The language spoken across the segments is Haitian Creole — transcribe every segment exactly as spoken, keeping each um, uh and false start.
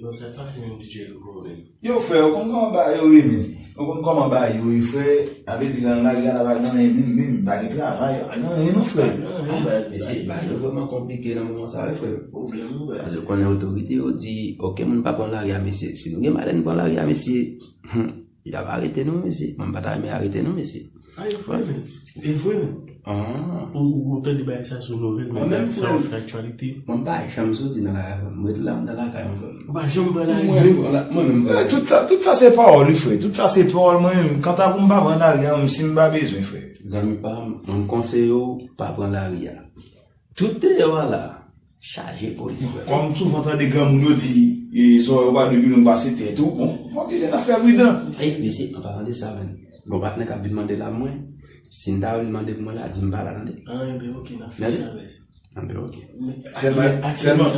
Yo, sa k pase menm, D J Louko menm? Yo, frè, ou konn kòman bagay yo ye, menm? Ou konn kòman bagay yo ye, frè? Sa vle di, nan lari a la, pa gen anyen, menm, menm, pa gen travay, pa gen anyen, non, frè. Pa gen anyen, baz. Mesye, bagay yo vrèman konplike nan moman sa, wi, frè. Pwoblèm, wi, baz. Paske ou konnen otorite yo di, okenn moun pa pran lari a, mesye. Si nou gen malè, nou pran lari a, mesye. Y ap arete nou, mesye. Mwen m pa ta renmen arete nou, mesye. A, e vre, men. E vre, men. Ah. Ou, ou tande bagay sa sou nouvèl, men bagay sa fè aktyalite. Mwen, m pa janm soti nan lari a, frè m. M ret la, m nan lakay mwen, frè m. Ou pa janm pran lari a? Mwen, mwen, mwen, mwen. Eh, tout sa, tout sa se pawòl, wi, frè. Tout sa se pawòl, mwen menm. Kanta pou m pa pran lari a, menm si m pa bezwen, frè. Zanmi pa m, mwen, m konseye w, pa pran lari a. Tout deyò a la, chaje polis, frè. Kòm m souvan tande granmoun yo di, e, zòrèy ou pa dwe pi long pase tèt ou, bon, m oblije nan fè pridan. Ey, mesye, an palan de sa, menm, gon patnè k ap vin mande la mwen, si n ta vin mande pou mwen la, di m pa la, tande. Ah, enben, oke, n ap fè sa, baz. Enben, oke. Sèlman, sèlman.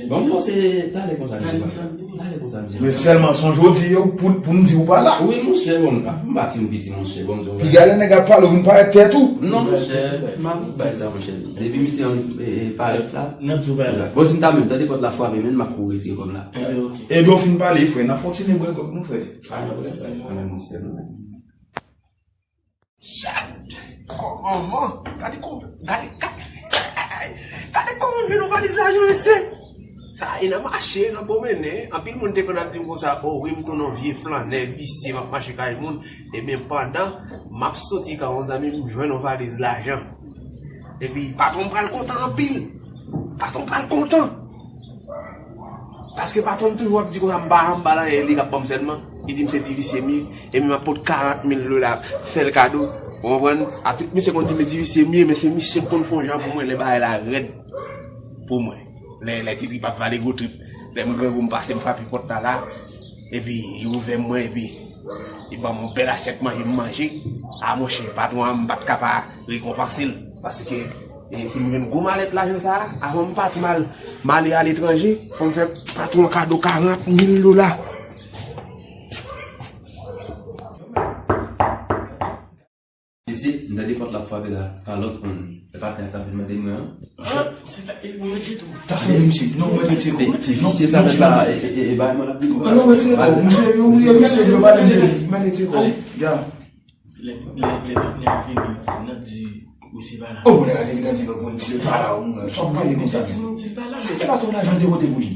Bon, bon, se talè konsa, talè konsa. Talè konsa, m di. Men sèlman, sonje w di yo pou, pou m di ou pa la. Wi, monchè, bon, m pa, m pa ti moun piti, monchè, bon, m di w. Piga lè nèg ap pale, ou vin parèt tèt ou. Non, monchè, m ap bay sa, monchè. Depi misye an, e, e, parèt la. N ap di w pa la. Bon, si m ta menm tande pòt la frape, men m ap kouri retire kò m la. Enben, oke. Enben, w fin pale, frè. N ap kontinye bwè gwòg nou, frè. Ah, non, sistèm. Ah, non, sistèm. Chat! Kòman, man? Gade kòman, gade, gade, gade kòman m jwenn yon valiz lajan, mesye! Sa e nan mache, nan pwomennen. Anpil moun te konn ap di m konsa, o wi, m tounen yon vye flannè visye, m ap mache kay moun. Ebyen, pandan m ap soti kay yon zanmi m, m jwenn yon valiz lajan. Epi, patwon m pral kontan anpil. Patwon m pral kontan. Paske patwon m toujou ap di konsa, m pa janm ba l anyen, li k ap ban m sèlman. Li di m se ti visye m ye, epi m ap pot karant mil dola, fè l kado. Ou konprann? A tout misye konn di m ti visye m ye, men se misye k konn fè yon jan pou mwen lè bagay la rèd pou mwen. Lè, lè ti trip ap vale gwo trip. Lè m grangou, m pase, m frape pòt la la. Epi, li ouvè mwen, epi, li ban m yon bèl asyèt manje, m manje. A, monchè, patwon an, m pa t ka pa rekonpanse l. Paske, e, si m jwenn gwo malèt lajan sa a, avan m pati m al, m ale aletranje, fò m fè patwon an kado karant mil dola. Mesye, m tande pòt la ap frape la, pa lòt moun. E patnè a k t ap vin mande mwen an. Ah, se ta, e, ou mete tou. Ta fè misye, non, mete tcheko. Ti visye sa mèt la, e, e, e, bay mwen la. Non, mete tcheko. Misye, yo, yo, misye, yo, pa de, mete tcheko. Ya. Lè, lè, lè patnè a vini, n ap di, misye pa la. Oh, moun a vini, nan di, non, bon, misye pa la, ou, sa pou pale konsa. Sa fè pa twòp lajan de kote pou li.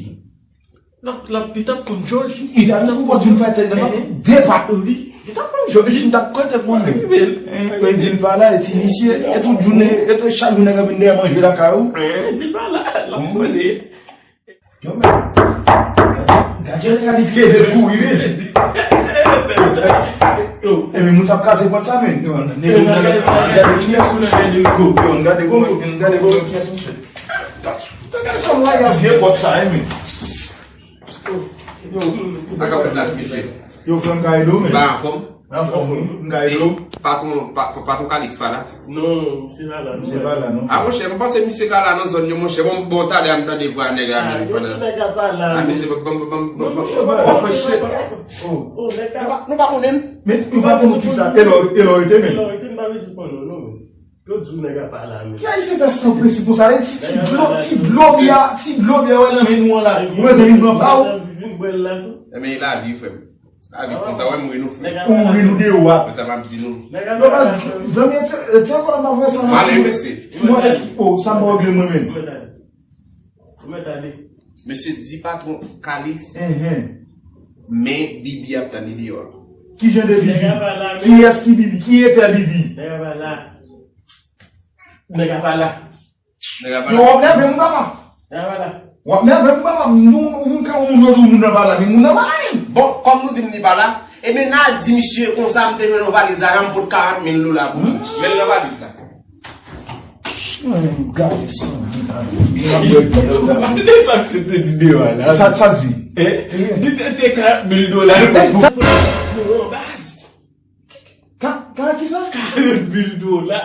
L ap, l ap, li t ap konn Jòj. Li t ap konn Jòj, vin pa tèt nan depa. Wi, li t ap konn Jòj. Li t ap konn te konnen. Wi, men. Hein, lè di l pa la, e ti visye, e tout jounen, e tout chak jounen k ap vin dèyè manje lakay ou. Hein, di l pa la, l ap konnen. Yo, men. Gade, gade, gade, li leve l kouri, men. Yo. E men, moun t ap kraze pòt sa, men. Yo, n gade, n gade kiyès, men. Yo, n gade, n gade kiyès, men. Tande sa, mwen, y a vye pòt sa, men. Yo, sa k ap fèt la, ti mesye? Yo, frè m, ka ede w, men. Ba anfòm? Anfòm, wi. M ka ede w. Patwon, pa, pa, patwon Kalix pa la? Non, misye pa la, non. Misye pa la, non. A, monchè, m panse misye ka la nan zòn yo, monchè. Bon, bon, talè a m tande vwa nèg la, men, pandan. Yo, ti nèg la pa la. A, mesye, ban, ban, ban, ban, ban. Non, monchè, pa la. Oh, shit. Oh, nèg la. Nou pa, nou pa konnen l? Men, nou pa konnen ki sa. E lò, e lò rete, men. E lò rete, m pa bezwen konnen, non, men. Yo di w nèg la pa la, men. Ki Ayisyen fè san prensip konsa? E ti, ti dlo, ti dlo bya, ti dlo bya wè nan men nou an la. Ou bezwen vin pran pa w? Vin bwè l la tou. Ebyen, e lavi, frè m. Lavi konsa, wè m ri nou, frè. Ou ri nou deyò a. Men sa m ap di nou. Yo, baz, zanmi, e ti, e ti ankò la m ap fè sa. M ale, mesye. Mwen, oh, sa m pa regle mwen menm. Ou mèt ale. Mesye, di patwon Kalix, men Bibi ap tann li deyò a. Ki jan de Bibi? Kiyès ki Bibi? Ki etè Bibi? Nèg la pa la. Nèg la pa la. Yo, w ap nève m, papa. Nèg la pa la. W ap nève m, papa. Nou, ou vin ka yon moun, yon moun nan pa la, men moun nan pa la, men. Bon, kòm nou di m li pa la, ebyen, n a di misye konsa, m te jwenn yon valiz la, m pot karant mil dola pou li. Men l nan valiz la. Mwen menm gade sangi nan men m. Gade sa misye te di deyò a la. Sa, sa di? Eh? Li te di karant mil dola. Pou, pou, pou, pou, baz. Ka, ka ki sa? Karant mil dola.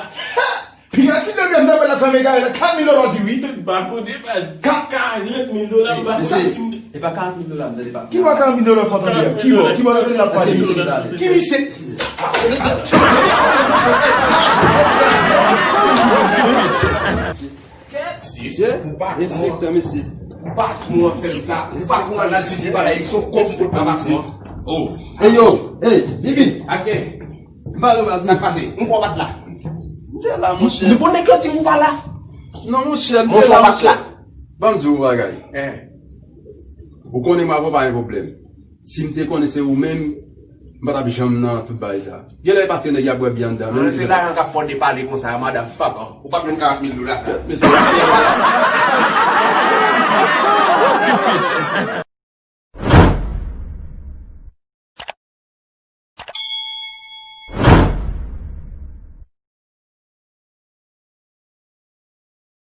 Piga ti bebe m t ap la fè mega la. Karant mil dola di wi. M pa konnen, baz. Ka- karant mil dola, m pa konnen si m E pa karant mil dola, m tande pa. Ki bò karant mil dola sa w tande a? Ki bò? Ki bò tande l ap pale? Ki misye? Mesye, enspektè, mesye. Patwon an fè m sa. Patwon an la di li pa la, se yon kòb pou l pa pase. Oh. Ey yo, ey, Vivi. Ak gen. M pale w, Vivi. Sa k pase? M fò bat la. M te la, monchè. Nou bon nèg yo di m ou pa la. Non, monchè, m te la, monchè. Ban m di w yon bagay. Eh. Ou konnen m avè w pa gen pwoblèm. Si m te konnen se ou menm, m pa t ap janm nan tout bagay sa. Genlè paske nèg y ap bwè byen anndan, men se lajan k ap fè w depale konsa, madam, fuck off. Ou p ap jwenn karant mil dola sa. Mesye,